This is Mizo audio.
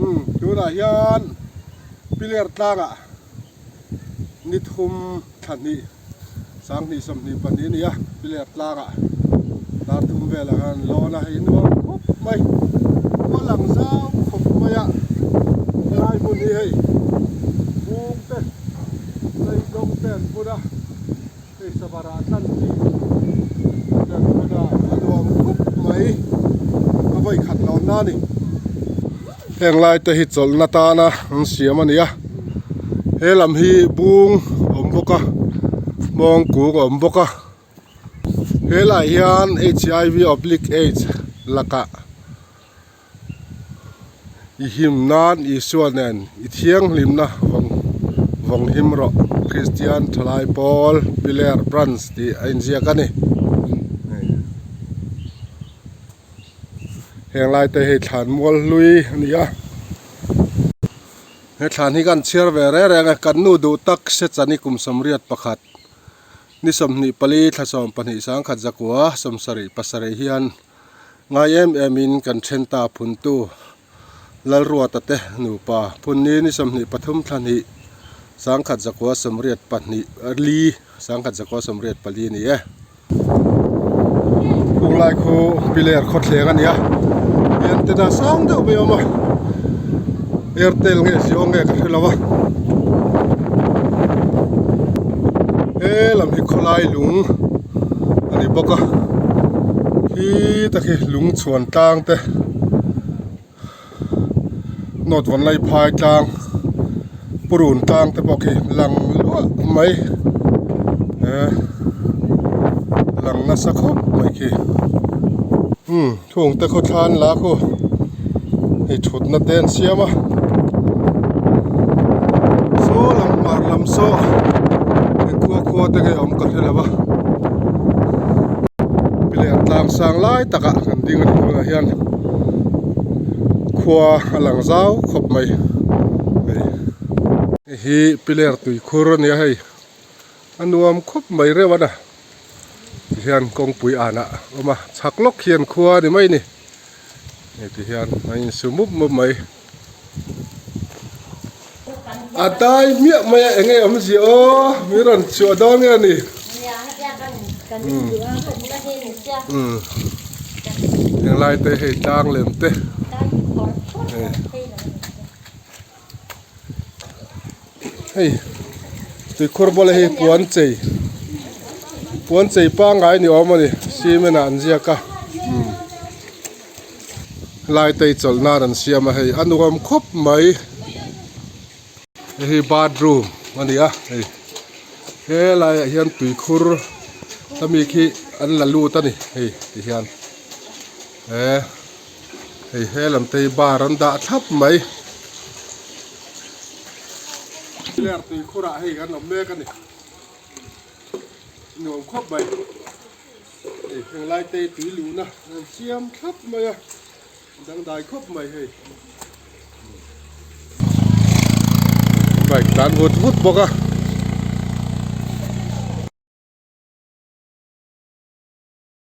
Umm tunah hian Piler tlangah ni thum thla hnih sanghnih sawmhnih pahnih a ni a, Piler tlangah dar thum velah khan lawn a hei nuam khawp mai, khua lang zau khawp mai a, helai hmun hi hei bung te saizawng te an bun a. Hei sabarah tlan chi tlan huna a nuam khawp mai a vawi khat lo na a ni. Heng lai te hi chawlhna tana an siam a ni a, he lam hi bung a awm bawk a, hmawng kung a awm bawk a, he lai hian HIV oblique aids lakah I him nan Isua nen i thianghlimna vawng vawng him rawh Kristian Thalai Pawl Piler Branch tih a inziak a ni. Heng lai te hi thlan mual hlui a ni a. He thlan hi kan chhiar ve reng reng a, kan nu duh tak Sechani kum sawmriat pakhat ni 24 thla 12 sangkhat zakua sawmsarih pasarih hian Ngai em em in kan then ta phuntu Lalruata te nupa phunni ni 23 thla hnih sangkhat zakua sawmriat pahnih li sangkhat zakua sawmriat pali a ni e. Khung lai khu piler khawthleng a ni a hian te dah sang deuh mai a awm a Airtel nge Jio nge ka hre lo a he lam hi khawlai lung. a ni bawk a khi tak hi lung chhuan tlang te nawt vawn lai phai tlang purun tlang te pawh khi lang luah mai eh lang nasa khawp mai khi umm thung te khaw thlan la khu hei thutna te an siam a saw lam hmar lam saw eng khua khua te nge awm ka hre lo a piler tlang sang lai takah kan ding a ni tunah hian khua a lang zau khawp mai hei hei hi piler tuikhur a nia hei a nuam khawp mai reuh a na. Tihian kawngpui anah a awm a chhak lawk hian khua a ni mai a ni hei ti hian a insu mup mup mai a dai hmiah mai a eng nge awmzia aw min rawn chhuah dawn nge a ni umm henglai te hei tlang lem te Hei tuikhur bawla hi puan chei puan chei pangngai ni awm a ni cement ah an ziak a umm lai te hi chawlh nan an siam a hei a nuam khawp mai hei hi bathroom a ni a hei helai ah hian tuikhur ami khi an la lut a ni hei ti hian he. Hei he lam te hi bar an dah thlap mai. Ler tui khurah hei kan awm mek a ni. Nuam khawp mai. Hei henglai te hi tui luhna an siam thlap mai a. Dangdai khawp mai hei. Bike tlan vut vut bawk a.